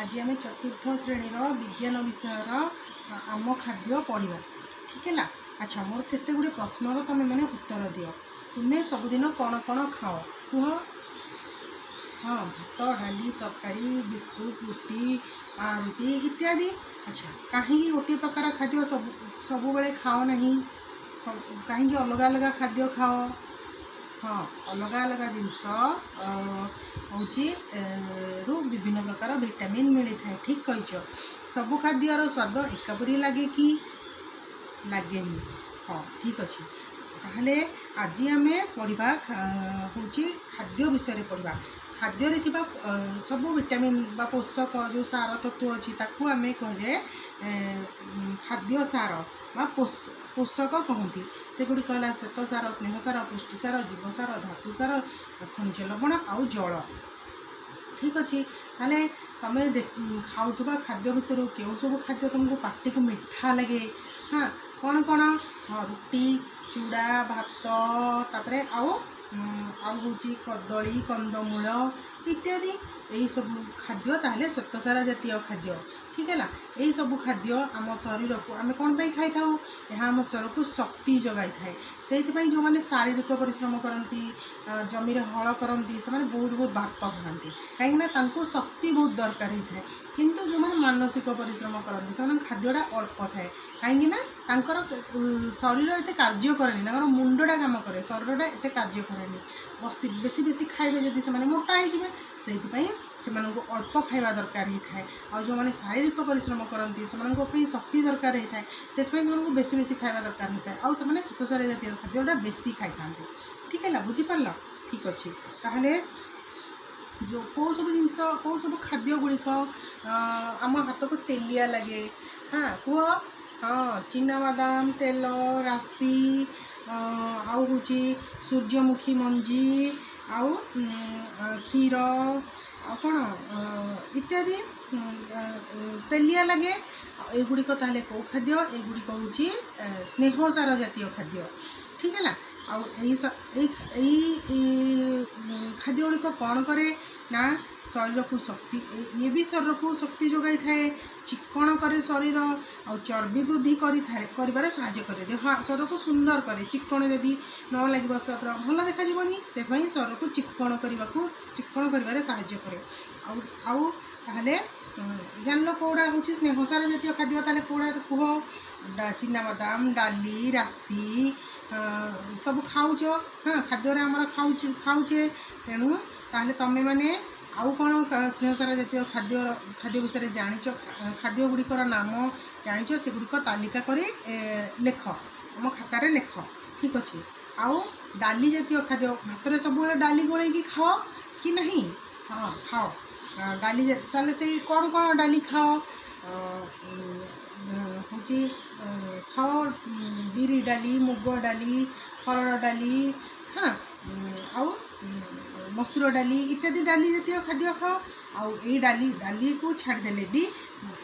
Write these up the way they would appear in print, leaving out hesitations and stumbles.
ଆଜି ଆମେ ଚତୁର୍ଥ ଶ୍ରେଣୀର ବିଜ୍ଞାନ ବିଷୟର ଆମ ଖାଦ୍ୟ ପଢ଼ିବା। ଠିକ୍ ହେଲା। ଆଚ୍ଛା, ମୋର କେତେ ଗୁଡ଼ିଏ ପ୍ରଶ୍ନର ତୁମେ ମାନେ ଉତ୍ତର ଦିଅ। ତୁମେ ସବୁଦିନ କ'ଣ କ'ଣ ଖାଅ, କୁହ। ହଁ, ଭାତ, ଡାଲି, ତରକାରୀ, ବିସ୍କୁଟ, ରୁଟି, ପାଉଁରୁଟି ଇତ୍ୟାଦି। ଆଚ୍ଛା, କାହିଁକି ଗୋଟିଏ ପ୍ରକାର ଖାଦ୍ୟ ସବୁବେଳେ ଖାଅ ନାହିଁ? କାହିଁକି ଅଲଗା ଅଲଗା ଖାଦ୍ୟ ଖାଅ? ହଁ, ଅଲଗା ଅଲଗା ଜିନିଷ ହେଉଛି ରୁ ବିଭିନ୍ନ ପ୍ରକାର ଭିଟାମିନ୍ ମିଳିଥାଏ। ଠିକ୍ କହିଛ। ସବୁ ଖାଦ୍ୟର ସ୍ୱାଦ ଏକାପରି ଲାଗେ କି? ଲାଗେନି। ହଁ, ଠିକ୍ ଅଛି। ତାହେଲେ ଆଜି ଆମେ ପଢ଼ିବା ହେଉଛି ଖାଦ୍ୟ ବିଷୟରେ ପଢ଼ିବା। ଖାଦ୍ୟରେ ଥିବା ସବୁ ଭିଟାମିନ୍ ବା ପୋଷକ ଯେଉଁ ସାର ତତ୍ତ୍ୱ ଅଛି, ତାକୁ ଆମେ କୁହାଯାଏ ଖାଦ୍ୟ ସାର ବା ପୋଷକ କହନ୍ତି। ସେଗୁଡ଼ିକ ହେଲା ଶ୍ୱେତସାର, ସ୍ନେହସାର, ପୁଷ୍ଟିସାର, ଜୀବସାର, ଧାତୁସାର, ଖଣିଜ ଲବଣ ଆଉ ଜଳ। ଠିକ୍ ଅଛି। ତାହେଲେ ତମେ ଖାଉଥିବା ଖାଦ୍ୟ ଭିତରୁ କେଉଁ ସବୁ ଖାଦ୍ୟ ତୁମକୁ ପାଟିକୁ ମିଠା ଲାଗେ? ହଁ, କ'ଣ କ'ଣ? ହଁ, ରୁଟି, ଚୁଡ଼ା, ଭାତ, ତାପରେ ଆଉ ହେଉଛି କଦଳୀ, କନ୍ଦମୂଳ ଇତ୍ୟାଦି। ଏହିସବୁ ଖାଦ୍ୟ ତାହେଲେ ଶ୍ୱେତସାର ଜାତୀୟ ଖାଦ୍ୟ। ଠିକ୍ ହେଲା। ଏହିସବୁ ଖାଦ୍ୟ ଆମ ଶରୀରକୁ, ଆମେ କ'ଣ ପାଇଁ ଖାଇଥାଉ? ଏହା ଆମ ଶରୀରକୁ ଶକ୍ତି ଯୋଗାଇଥାଏ। ସେଇଥିପାଇଁ ଯେଉଁମାନେ ଶାରୀରିକ ପରିଶ୍ରମ କରନ୍ତି, ଜମିରେ ହଳ କରନ୍ତି, ସେମାନେ ବହୁତ ବହୁତ ଭାତ ଖାଆନ୍ତି, କାହିଁକିନା ତାଙ୍କୁ ଶକ୍ତି ବହୁତ ଦରକାର ହେଇଥାଏ। କିନ୍ତୁ ଯେଉଁମାନେ ମାନସିକ ପରିଶ୍ରମ କରନ୍ତି, ସେମାନଙ୍କ ଖାଦ୍ୟଟା ଅଳ୍ପ ଥାଏ, କାହିଁକିନା ତାଙ୍କର ଶରୀର ଏତେ କାର୍ଯ୍ୟ କରେନି। ତାଙ୍କର ମୁଣ୍ଡଟା କାମ କରେ, ଶରୀରଟା ଏତେ କାର୍ଯ୍ୟ କରେନି। ବସି ବେଶୀ ବେଶୀ ଖାଇବେ ଯଦି, ସେମାନେ ମୋଟା ହେଇଯିବେ। ସେଇଥିପାଇଁ ସେମାନଙ୍କୁ ଅଳ୍ପ ଖାଇବା ଦରକାର ହେଇଥାଏ। ଆଉ ଯେଉଁମାନେ ଶାରୀରିକ ପରିଶ୍ରମ କରନ୍ତି, ସେମାନଙ୍କ ପାଇଁ ଶକ୍ତି ଦରକାର ହେଇଥାଏ। ସେଥିପାଇଁ ସେମାନଙ୍କୁ ବେଶୀ ବେଶୀ ଖାଇବା ଦରକାର ହେଇଥାଏ ଆଉ ସେମାନେ ଶ୍ୱେତସାର ଜାତୀୟ ଖାଦ୍ୟଟା ବେଶୀ ଖାଇଥାନ୍ତି। ଠିକ୍ ହେଲା, ବୁଝିପାରିଲ? ଠିକ୍ ଅଛି। ତାହେଲେ ଯେଉଁ କେଉଁ ସବୁ ଜିନିଷ, କେଉଁ ସବୁ ଖାଦ୍ୟ ଗୁଡ଼ିକ ଆମ ହାତକୁ ତେଲିଆ ଲାଗେ? ହଁ, କୁହ। ହଁ, ଚିନାବାଦାମ ତେଲ, ରାଶି, ଆଉ ହେଉଛି ସୂର୍ଯ୍ୟମୁଖୀ ମଞ୍ଜି, ଆଉ କ୍ଷୀର, ଆଉ କ'ଣ ଇତ୍ୟାଦି ତେଲିଆ ଲାଗେ। ଏଗୁଡ଼ିକ ତାହେଲେ କେଉଁ ଖାଦ୍ୟ? ଏଗୁଡ଼ିକ ହେଉଛି ସ୍ନେହସାର ଜାତୀୟ ଖାଦ୍ୟ। ଠିକ୍ ହେଲା। ଆଉ ଏଇ ଖାଦ୍ୟ ଗୁଡ଼ିକ କ'ଣ କରେ ନା ଶରୀରକୁ ଶକ୍ତି, ଇଏ ବି ଶରୀରକୁ ଶକ୍ତି ଯୋଗାଇଥାଏ, ଚିକ୍କଣ କରେ ଶରୀର ଆଉ ଚର୍ବି ବୃଦ୍ଧି କରିଥାଏ, କରିବାରେ ସାହାଯ୍ୟ କରେ। ଦେହ ଶରୀରକୁ ସୁନ୍ଦର କରେ। ଚିକ୍କଣ ଯଦି ନ ଲାଗିବ, ଶରୀର ଭଲ ଦେଖାଯିବନି। ସେଥିପାଇଁ ଶରୀରକୁ ଚିକ୍କଣ କରିବାରେ ସାହାଯ୍ୟ କରେ। ଆଉ ତାହେଲେ ଜାଣିଲ କେଉଁଟା ହେଉଛି ସ୍ନେହସାର ଜାତୀୟ ଖାଦ୍ୟ। ତାହେଲେ କେଉଁଟା କୁହ। ଚିନାବାଦାମ, ଡାଲି, ରାଶି ସବୁ ଖାଉଛ। ହଁ, ଖାଦ୍ୟରେ ଆମର ଖାଉଛେ। ତେଣୁ ତାହେଲେ ତମେମାନେ ଆଉ କ'ଣ ସ୍ନେହସାର ଜାତୀୟ ଖାଦ୍ୟ ବିଷୟରେ ଜାଣିଛ? ଖାଦ୍ୟ ଗୁଡ଼ିକର ନାମ ଜାଣିଛ, ସେଗୁଡ଼ିକ ତାଲିକା କରି ଲେଖ, ଆମ ଖାତାରେ ଲେଖ। ଠିକ୍ ଅଛି। ଆଉ ଡାଲି ଜାତୀୟ ଖାଦ୍ୟ, ଭାତରେ ସବୁବେଳେ ଡାଲି ଗୋଳେଇକି ଖାଅ କି ନାହିଁ? ହଁ, ଖାଅ ଡାଲି। ତାହେଲେ ସେଇ କ'ଣ କ'ଣ ଡାଲି ଖାଅ? ହେଉଛି ଖାଅ ବିରି ଡାଲି, ମୁଗ ଡାଲି, ହରଡ଼ ଡାଲି, ହଁ, ଆଉ ମସୁର ଡାଲି ଇତ୍ୟାଦି ଡାଲି ଜାତୀୟ ଖାଦ୍ୟ ଖାଅ। ଆଉ ଏଇ ଡାଲିକୁ ଛାଡ଼ିଦେଲେ ବି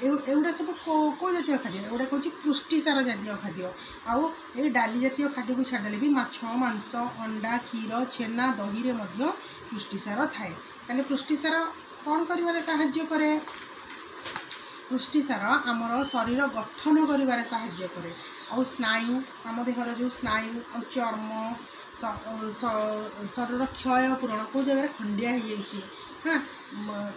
ଏଗୁଡ଼ା ସବୁ କେଉଁ ଜାତୀୟ ଖାଦ୍ୟ? ଏଗୁଡ଼ା ହେଉଛି ପୁଷ୍ଟିସାର ଜାତୀୟ ଖାଦ୍ୟ। ଆଉ ଏଇ ଡାଲି ଜାତୀୟ ଖାଦ୍ୟକୁ ଛାଡ଼ିଦେଲେ ବି ମାଛ, ମାଂସ, ଅଣ୍ଡା, କ୍ଷୀର, ଛେନା, ଦହିରେ ମଧ୍ୟ ପୁଷ୍ଟିସାର ଥାଏ। ତାହେଲେ ପୁଷ୍ଟିସାର କ'ଣ କରିବାରେ ସାହାଯ୍ୟ କରେ? ପୁଷ୍ଟିସାର ଆମର ଶରୀର ଗଠନ କରିବାରେ ସାହାଯ୍ୟ କରେ। ଆଉ ସ୍ନାୟୁ, ଆମ ଦେହର ଯେଉଁ ସ୍ନାୟୁ ଆଉ ଚର୍ମ, ଶରୀରର କ୍ଷୟ ପୂରଣ। କେଉଁ ଜାଗାରେ ଖଣ୍ଡିଆ ହେଇଯାଇଛି, ହଁ,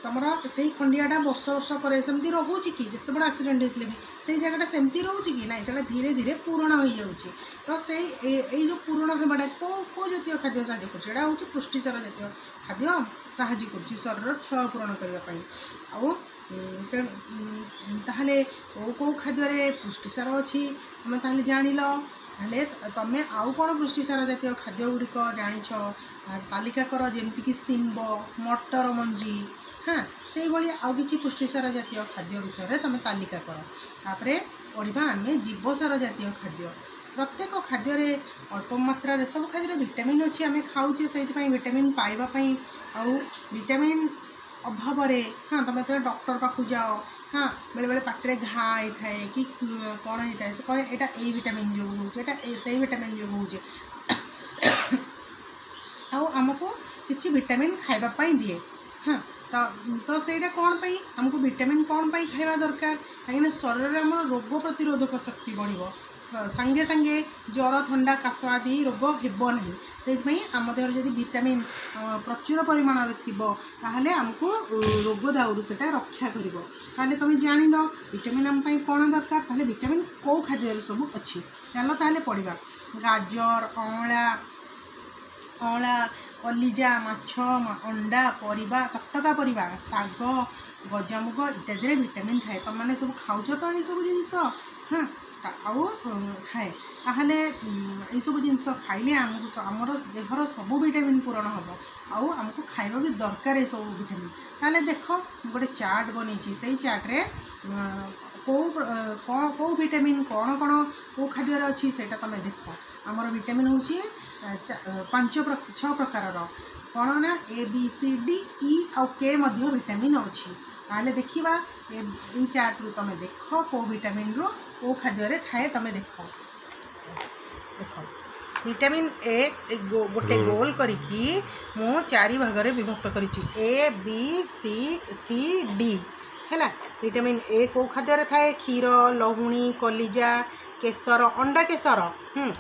ତମର ସେଇ ଖଣ୍ଡିଆଟା ବର୍ଷ ବର୍ଷ ପରେ ସେମିତି ରହୁଛି କି? ଯେତେ ବଡ଼ ଆକ୍ସିଡେଣ୍ଟ ହେଇଥିଲେ ବି ସେଇ ଜାଗାଟା ସେମିତି ରହୁଛି କି? ନାଇଁ, ସେଇଟା ଧୀରେ ଧୀରେ ପୂରଣ ହେଇଯାଉଛି। ତ ସେଇ ଏଇ ଯେଉଁ ପୂରଣ ହେବାଟା କେଉଁ କେଉଁ ଜାତୀୟ ଖାଦ୍ୟ ସାହାଯ୍ୟ କରୁଛି? ଏଇଟା ହେଉଛି ପୁଷ୍ଟିସାର ଜାତୀୟ ଖାଦ୍ୟ ସାହାଯ୍ୟ କରୁଛି ଶରୀରର କ୍ଷୟ ପୂରଣ କରିବା ପାଇଁ। ଆଉ ତେଣୁ ତାହେଲେ କେଉଁ କେଉଁ ଖାଦ୍ୟରେ ପୁଷ୍ଟିସାର ଅଛି, ତୁମେ ତାହେଲେ ଜାଣିଲ। ତାହେଲେ ତମେ ଆଉ କ'ଣ ପୁଷ୍ଟିସାର ଜାତୀୟ ଖାଦ୍ୟ ଗୁଡ଼ିକ ଜାଣିଛ, ତାଲିକା କର। ଯେମିତିକି ଶିମ୍ବ, ମଟର ମଞ୍ଜି, ହଁ, ସେଇଭଳି ଆଉ କିଛି ପୁଷ୍ଟିସାର ଜାତୀୟ ଖାଦ୍ୟ ବିଷୟରେ ତୁମେ ତାଲିକା କର। ତାପରେ ପଢ଼ିବା ଆମେ ଜୀବସାର ଜାତୀୟ ଖାଦ୍ୟ। ପ୍ରତ୍ୟେକ ଖାଦ୍ୟରେ ଅଳ୍ପ ମାତ୍ରାରେ, ସବୁ ଖାଦ୍ୟରେ ଭିଟାମିନ୍ ଅଛି। ଆମେ ଖାଉଛେ ସେଇଥିପାଇଁ, ଭିଟାମିନ୍ ପାଇବା ପାଇଁ। ଆଉ ଭିଟାମିନ୍ ଅଭାବରେ, ହଁ, ତୁମେ ଯେତେବେଳେ ଡକ୍ଟର ପାଖକୁ ଯାଅ, ହଁ, ବେଳେବେଳେ ପାଟିରେ ଘା ହେଇଥାଏ କି କ'ଣ ହେଇଥାଏ, ସେ କହେ ଏଇଟା ଏଇ ଭିଟାମିନ୍ ଯୋଗୁଁ ହେଉଛି, ଏଇଟା ସେଇ ଭିଟାମିନ୍ ଯୋଗୁଁ ହେଉଛି, ଆଉ ଆମକୁ କିଛି ଭିଟାମିନ୍ ଖାଇବା ପାଇଁ ଦିଏ। ହଁ। ତ ସେଇଟା କ'ଣ ପାଇଁ ଆମକୁ ଭିଟାମିନ୍ କ'ଣ ପାଇଁ ଖାଇବା ଦରକାର? କାହିଁକିନା ଶରୀରରେ ଆମର ରୋଗ ପ୍ରତିରୋଧକ ଶକ୍ତି ବଢ଼ିବ। ସାଙ୍ଗେ ସାଙ୍ଗେ ଜ୍ୱର, ଥଣ୍ଡା, କାଶ ଆଦି ରୋଗ ହେବ ନାହିଁ। ସେଇଥିପାଇଁ ଆମ ଦେହରେ ଯଦି ଭିଟାମିନ୍ ପ୍ରଚୁର ପରିମାଣରେ ଥିବ, ତାହେଲେ ଆମକୁ ରୋଗ ଦାଉରୁ ସେଇଟା ରକ୍ଷା କରିବ। ତାହେଲେ ତୁମେ ଜାଣିଲ ଭିଟାମିନ୍ ଆମ ପାଇଁ କ'ଣ ଦରକାର। ତାହେଲେ ଭିଟାମିନ୍ କେଉଁ ଖାଦ୍ୟରେ ସବୁ ଅଛି, ଚାଲ ତାହେଲେ ପଢ଼ିବା। ଗାଜର, ଅଁଳା, କଲିଜା, ମାଛ, ଅଣ୍ଡା, ପରିବା, ତଟକା ପରିବା, ଶାଗ, ଗଜାମୁଗ ଇତ୍ୟାଦିରେ ଭିଟାମିନ୍ ଥାଏ। ତୁମମାନେ ସବୁ ଖାଉଛ ତ ଏଇସବୁ ଜିନିଷ? ହଁ, ଆଉ ଥାଏ। ତାହେଲେ ଏଇସବୁ ଜିନିଷ ଖାଇଲେ ଆମକୁ ଆମର ଦେହର ସବୁ ଭିଟାମିନ୍ ପୂରଣ ହେବ ଆଉ ଆମକୁ ଖାଇବା ବି ଦରକାର ଏସବୁ ଭିଟାମିନ୍। ତାହେଲେ ଦେଖ, ମୁଁ ଗୋଟେ ଚାର୍ଟ ବନେଇଛି। ସେଇ ଚାର୍ଟରେ କେଉଁ କ'ଣ କେଉଁ ଭିଟାମିନ୍ କ'ଣ କ'ଣ କେଉଁ ଖାଦ୍ୟରେ ଅଛି, ସେଇଟା ତୁମେ ଦେଖ। ଆମର ଭିଟାମିନ୍ ହେଉଛି ପାଞ୍ଚ, ଛଅ ପ୍ରକାରର। କ'ଣ ନା ଏ, ବି, ସି, ଡି, ଇ ଆଉ କେ ମଧ୍ୟ ଭିଟାମିନ୍ ଅଛି। ତାହେଲେ ଦେଖିବା ଏଇ ଚାର୍ଟରୁ ତୁମେ ଦେଖ, କେଉଁ ଭିଟାମିନ୍ରୁ କେଉଁ ଖାଦ୍ୟରେ ଥାଏ, ତୁମେ ଦେଖ। ଦେଖ, ଭିଟାମିନ୍ ଏ ଗୋଟେ ଗୋଲ କରିକି ମୁଁ ଚାରି ଭାଗରେ ବିଭକ୍ତ କରିଛି, ଏ, ବି, ସି, ସି, ଡି। ହେଲା? ଭିଟାମିନ୍ ଏ କେଉଁ ଖାଦ୍ୟରେ ଥାଏ? କ୍ଷୀର, ଲହୁଣୀ, କଲିଜା, କେଶର, ଅଣ୍ଡା କେଶର,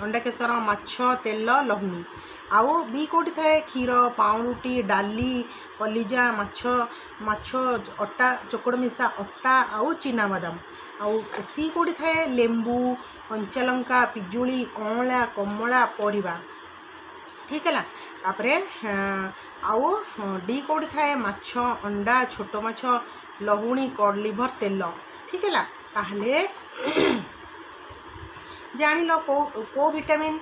ଅଣ୍ଡା କେଶର, ମାଛ, ତେଲ, ଲହୁଣୀ। ଆଉ ବି କେଉଁଠି ଥାଏ? କ୍ଷୀର, ପାଉଁରୁଟି, ଡାଲି, କଲିଜା, ମାଛ, ଅଟା ଚୋକଡ଼ ମିଶା ଅଟା ଆଉ ଚିନାବାଦାମ। ଆଉ ସି କେଉଁଠି ଥାଏ? ଲେମ୍ବୁ, କଞ୍ଚାଲଙ୍କା, ପିଜୁଳି, ଅଁଳା, କମଳା, ପରିବା। ଠିକ୍ ହେଲା? ତାପରେ ଆଉ ଡି କେଉଁଠି ଥାଏ? ମାଛ, ଅଣ୍ଡା, ଛୋଟ ମାଛ, ଲହୁଣୀ, କଡ୍ ଲିଭର ତେଲ। ଠିକ୍ ହେଲା? ତାହେଲେ ଜାଣିଲ କେଉଁ କେଉଁ ଭିଟାମିନ୍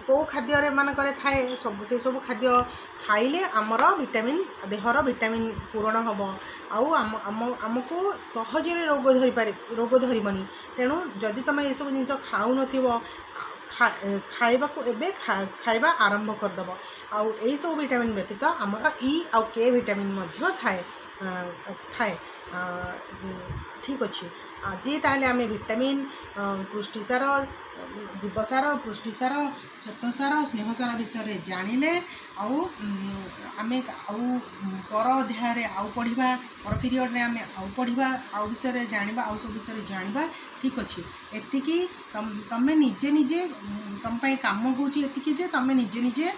କେଉଁ ଖାଦ୍ୟରେ ମାନଙ୍କରେ ଥାଏ ସବୁ। ସେସବୁ ଖାଦ୍ୟ ଖାଇଲେ ଆମର ଭିଟାମିନ୍, ଦେହର ଭିଟାମିନ୍ ପୂରଣ ହେବ ଆଉ ଆମକୁ ସହଜରେ ରୋଗ ଧରିବନି। ତେଣୁ ଯଦି ତୁମେ ଏସବୁ ଜିନିଷ ଖାଉନଥିବ, ଖାଇବାକୁ ଏବେ ଖାଇବା ଆରମ୍ଭ କରିଦେବ। ଆଉ ଏଇସବୁ ଭିଟାମିନ୍ ବ୍ୟତୀତ ଆମର ଇ ଆଉ କେ ଭିଟାମିନ୍ ମଧ୍ୟ ଥାଏ। ଠିକ୍ ଅଛି। ଆଜି ତାହେଲେ ଆମେ ଭିଟାମିନ୍, ପୁଷ୍ଟିସାର, ଜୀବସାର, ପୁଷ୍ଟିସାର, ଶ୍ୱେତସାର, ସ୍ନେହସାର ବିଷୟରେ ଜାଣିଲେ। ଆଉ ଆମେ ଆଉ ପର ଅଧ୍ୟାୟରେ ଆଉ ପଢ଼ିବା। ପର ପିରିୟଡ଼ରେ ଆମେ ଆଉ ପଢ଼ିବା, ଆଉ ବିଷୟରେ ଜାଣିବା, ଆଉ ସବୁ ବିଷୟରେ ଜାଣିବା। ଠିକ୍ ଅଛି, ଏତିକି। ତମେ ନିଜେ ନିଜେ, ତମ ପାଇଁ କାମ ହେଉଛି ଏତିକି ଯେ ତମେ ନିଜେ ନିଜେ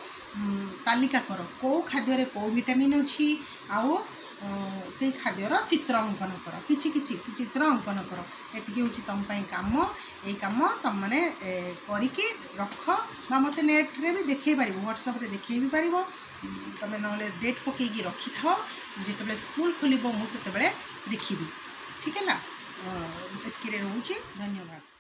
ତାଲିକା କର, କେଉଁ ଖାଦ୍ୟରେ କେଉଁ ଭିଟାମିନ୍ ଅଛି ଆଉ ସେଇ ଖାଦ୍ୟର ଚିତ୍ର ଅଙ୍କନ କର। କିଛି କିଛି ଚିତ୍ର ଅଙ୍କନ କର। ଏତିକି ହେଉଛି ତମ ପାଇଁ କାମ। ଏଇ କାମ ତମମାନେ କରିକି ରଖ ବା ମୋତେ ନେଟ୍ରେ ବି ଦେଖେଇ ପାରିବ, ହ୍ୱାଟ୍ସଆପ୍ରେ ଦେଖେଇ ବି ପାରିବ ତମେ। ନହେଲେ ଡେଟ୍ ପକେଇକି ରଖିଥାଅ। ଯେତେବେଳେ ସ୍କୁଲ ଖୋଲିବ, ମୁଁ ସେତେବେଳେ ଦେଖିବି। ଠିକ୍ ହେଲା? ଏତିକିରେ ରହୁଛି। ଧନ୍ୟବାଦ।